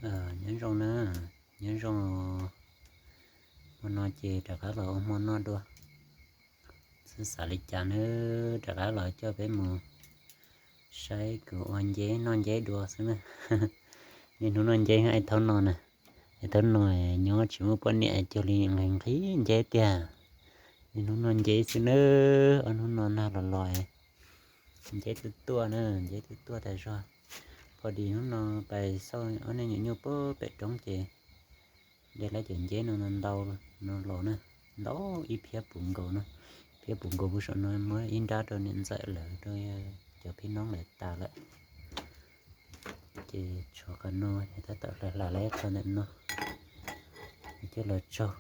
Nyob zoo na, nyob zoo. Hmo no ces rov qab los ua hmo noj dua. Xav li cas nawb, rov qab los coj peb mus saib kuv ua nceb noj nceb dua xwb na. Niaj hnub noj nceb, ai thaum no na, ai thaum no nyob tsis muaj poj niam cuag li nqhis nqhis nceb tiag. Niaj hnub noj nceb xwb nawb, ob hnub no nag los los, nceb twb tuaj na, nceb twb tuaj tas zog. Pom dis hnub no pais xauj ob niag nyuam nyuj pem roob ces de lawv cov nceb no ntau no los na, ntau ib phiab puv nkaus no, phiab puv nkaus puag saum no, muab ib nrab rau niam ntxawm lawv rau cov phib noob lawv tas lawm. Ces tshuav qhov no, tab tom hla hla lawm qhov ntawm no, coj los tsaug.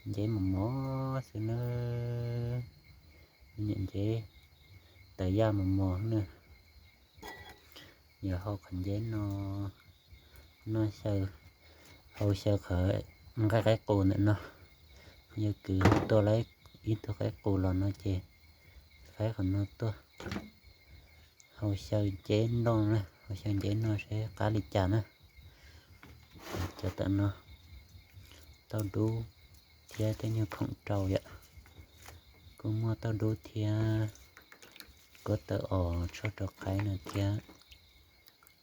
Nceb mos mos xwb na, niam nceb tawv yaj mos mos na. Yog hau qhov nceb no, no xyaw, hau xyaw qhov nqaij qaib qus ntawm no. Yog kwv tuaj lawm ib tug qaib qus los no ces faib qhov no tuaj. Hau xyaw nceb noj na, hau xyaw nceb noj seb qab li cas na. Cov tom no, tauj dub thiab tej nyuag khoom rau yom. Kuj muaj tauj dub thiab, kuj tawm os tshuaj rau qaib no thiab.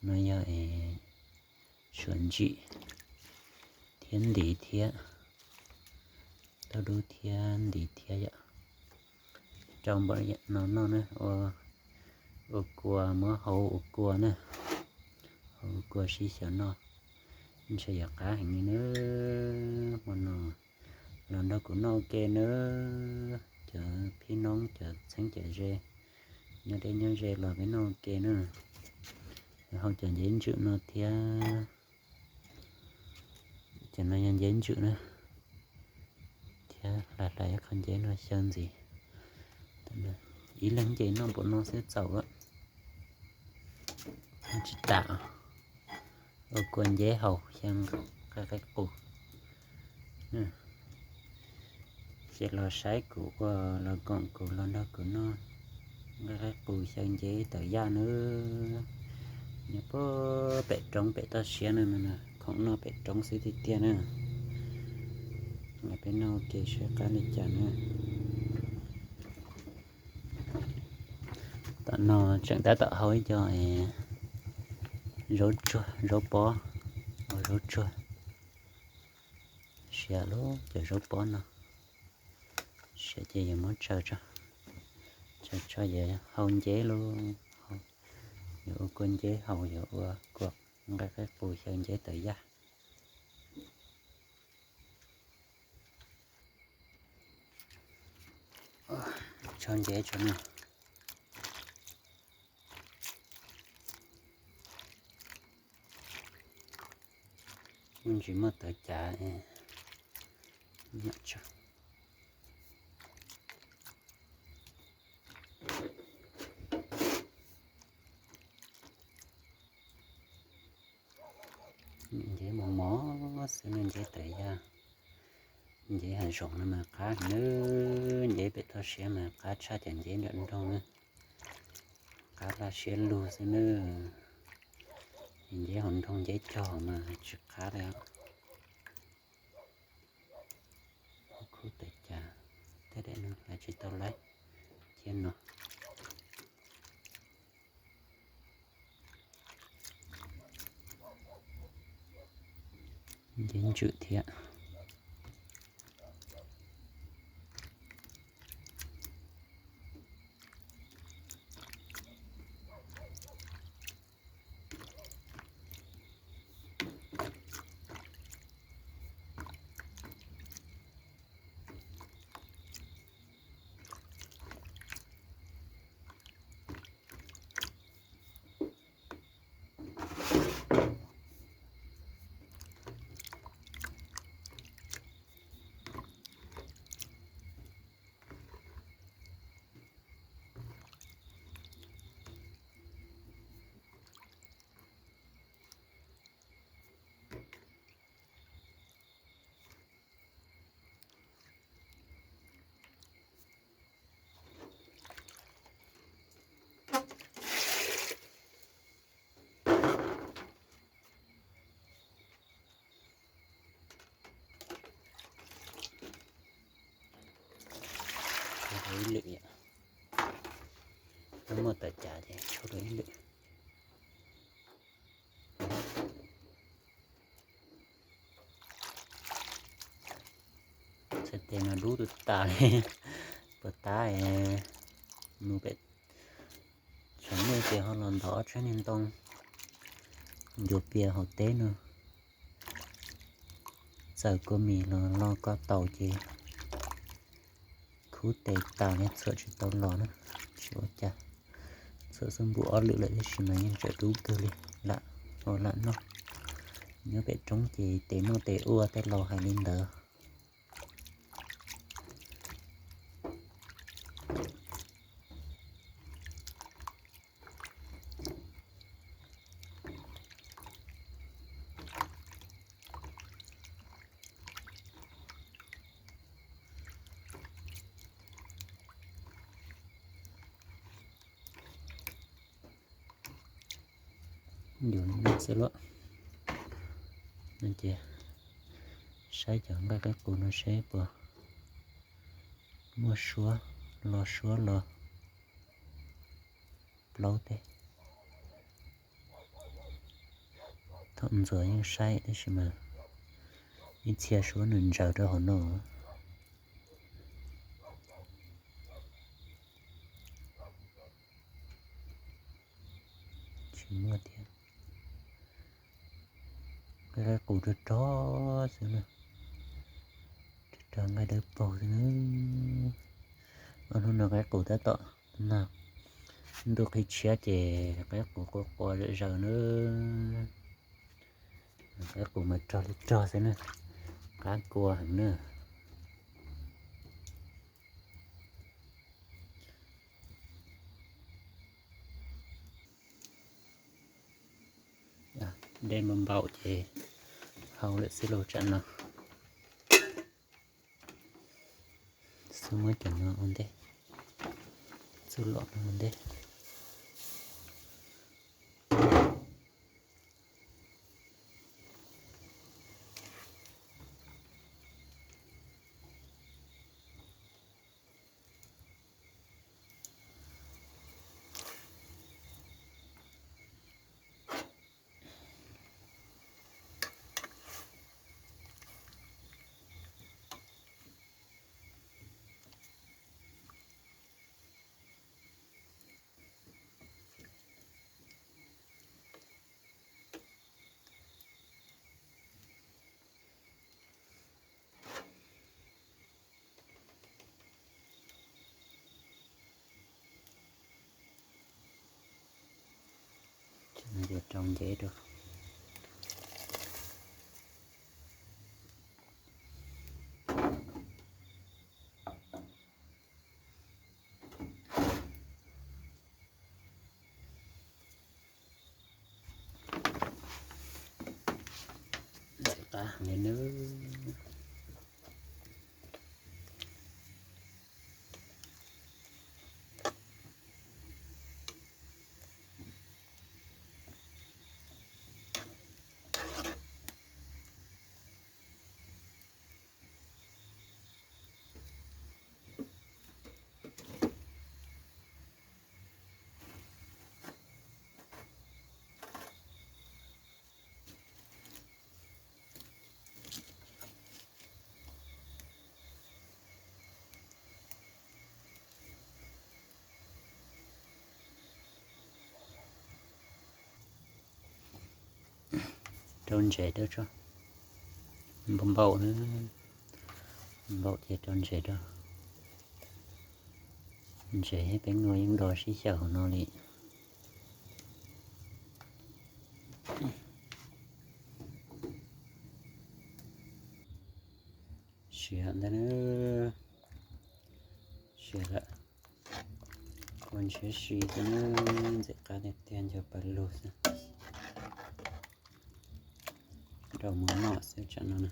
No yog es suav ntsim thiab ntiv thiab, tauj dub thiab ntiv thiab yom. Rau npaum no noj na, ua kua, muab hau ua kua na, hau ua kua sib xyaw noj, ntshe yuav qab heev li na. Hmo no los nrog kuv noj ua ke nawb, cov phib noob cov txheeb cov ze, nyob deb nyob ze los peb noj ua ke na. Hau cov nceb ntswm no thiab, cov no yog nceb ntswm na, thiab hla hla ib qho nceb no xyaw ntxiv. Ib leeg ces noj npaum no xwb txaus lawm, tsis tas. Ua kua nceb haus xyaw nqaij qaib qus. Ces los saib kuv ua, los koom kuv los nrog kuv noj nqaij qaib qus xyaw nceb tawv yaj nawb. Nyob puag pem roob pem toj siab no, khoom noj pem roob xwb tiag tiag na. Peb noj ua ke saib qab li cas na. Tom no tseem tab tom hau ib co zaub tsuag, zaub pob, ua zaub tsuag. Siav lub cov zaub pob no, siav ces yuav muab tsaws tso, tsaws tso yuav hau nceb lauj, yuav ua kua nceb haus, yuav ua kua nqaij qaib qus xyaw nceb tawv yaj. Tso nceb tso no. Muaj ntsis muaj tawv cav. Nceb mos mos xwb na, nceb tawv yaj. Nceb hav zoov no mas qab heev nawb, nceb pem toj siab mas qab tshaj cov nceb nram nroog na. Qab laj siab lug xwb nawb. Nceb hauv nroog nceb cog mas tsis qab li. Khub tawv cav, tej daim no lawv tsis tau laib thiab no. Nceb ntswm thiab. ib lwm yom. Muaj tawm cav ces tshuab dua ib lwm. Txhais tes no dub tu tas li. Puas tab, mus pem tshav muaj ces ho los ntov ob tshab niag ntoo ncuav pias hauv teb no. Txawm kua mis los lo ko taus ces khub tes tas li, txhuam tsis tau los na. Tsis ua cas, txhuam xub npum ob lwm lawm tab sis mas yeej tseem dub kawg li, lam ua lam noj. Nyob pem roob ces tes noj tes ua tej laus hais li ntawd. Yus xwb luaj. Ces saib cov nqaij qaib qus no seb puas muaj suab, lo suab los plaub teb. Thaum ntxuav yeej saib tab sis mas ib txhia suab nws ntsaws rau hauv no. Tsis muaj thiab. Nqaij qaib qus rog rog xwb na, rog rog nqaij dawb paug xwb na. Ob hnub no qaib qus tab tom nag, ntuj qhib tshiab ces qaib qus qua qua zom zaws na. Qaib qus mas rog li rog xwb na, qab kua heev na. Dej npau npaum ces hau lawm xwb lauj tsam no. Xub muab cov no ua ntej, txuj lom no ua ntej. Rau ncev rau. Ntxim qab heev li nawb. Rau ntsev rau tso. Npau npaum na, npau ces rau ntsev rau. Ntsev thiab peb nyuag yeej do sib xyaw hauv no li. Siav ntag na, siav lawm. Ua ntshiab si xwb na, ntxim qab tiag tiag, ncaws pawg lug xwb. Rau mus noj xwb tsam no na.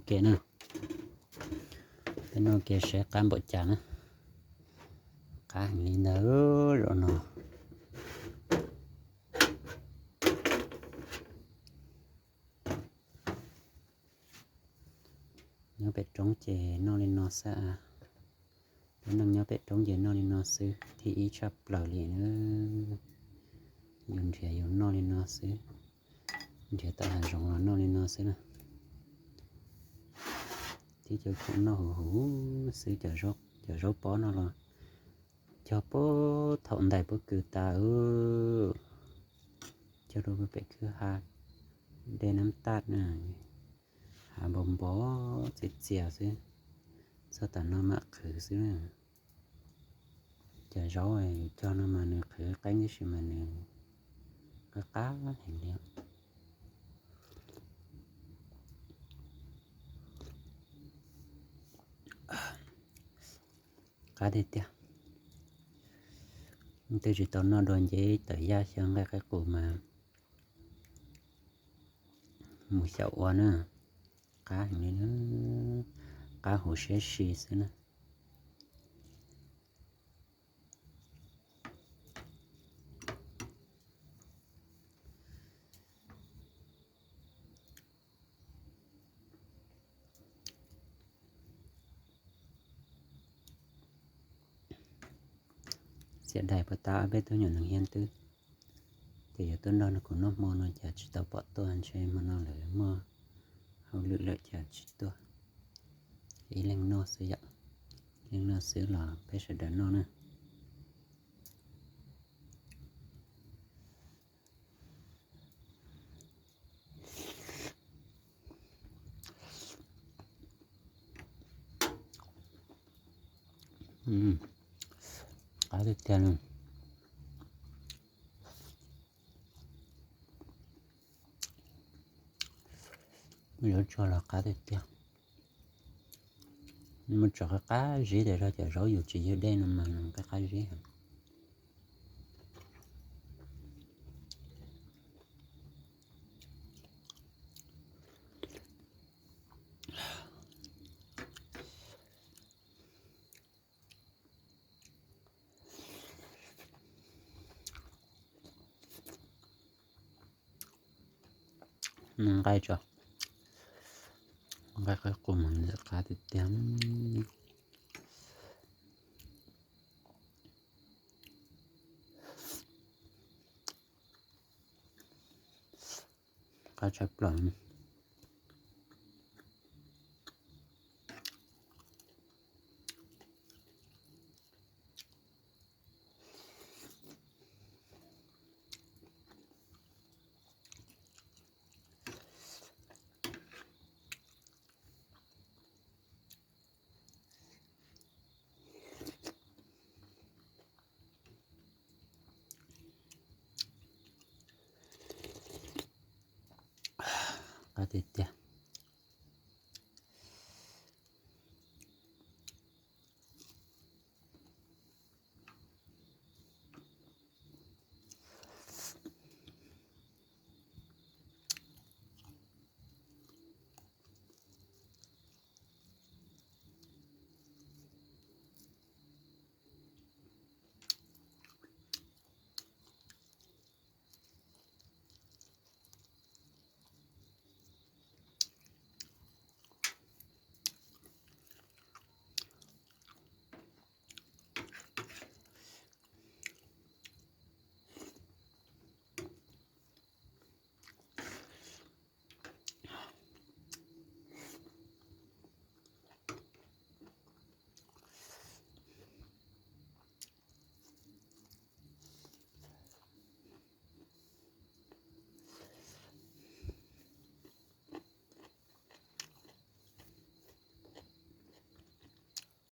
ke na. Peb noj ke seb qab npaum cas na. Qab heev li ntag zaum no. Nyob pem roob ces noj li no xwb. Peb neeg nyob pem roob ces noj li no xwb, thib ib tshaj plaws li na. Yus nrhiav yus noj li no xwb, nrhiav tau hav zoov los noj li no xwb na. Tib co khoom noj huv huv xwb, cov zaub pob no los cog puag thaum ntais pob kws tas, cog rau pem kwj ha, dej nab taj na, hav npau npau txias txias xwb, txog tam no mam qhwv xwb na. Cov zaub cog no mas nws qhwv qeeb tib si mas nws qab qab heev li. Qab tiag tiag. Twb tsis tau noj dua nceb tawm yaj xyaw nqaij qaib qus mas mus xyaum ua na. Qab heev li na, qab huv siab si xwb na. Xiam dais puas tas ob peb tug nyuam neeg hiab twb, ces yuav tuaj nrog nws kuv noj hmo no cas tsis tau pom tuaj, ntshe hmo no lawv muaj hauj lwm lawm cas tsis tuaj. Ib leeg noj xwb yom, ib leeg noj xwb los peb sawv daws noj na. Qab tiag tiag. Zaub tsuag los qab tiag tiag. Muab tso qab qab zib tias zog cov zaub yus tsis ywg dej no mas qab qab zib heev. Noj nqaij tso, nqaij qaib qus mas ntxim qab tiag tiag. Qab tshaj plaws. Qab tiag tiag.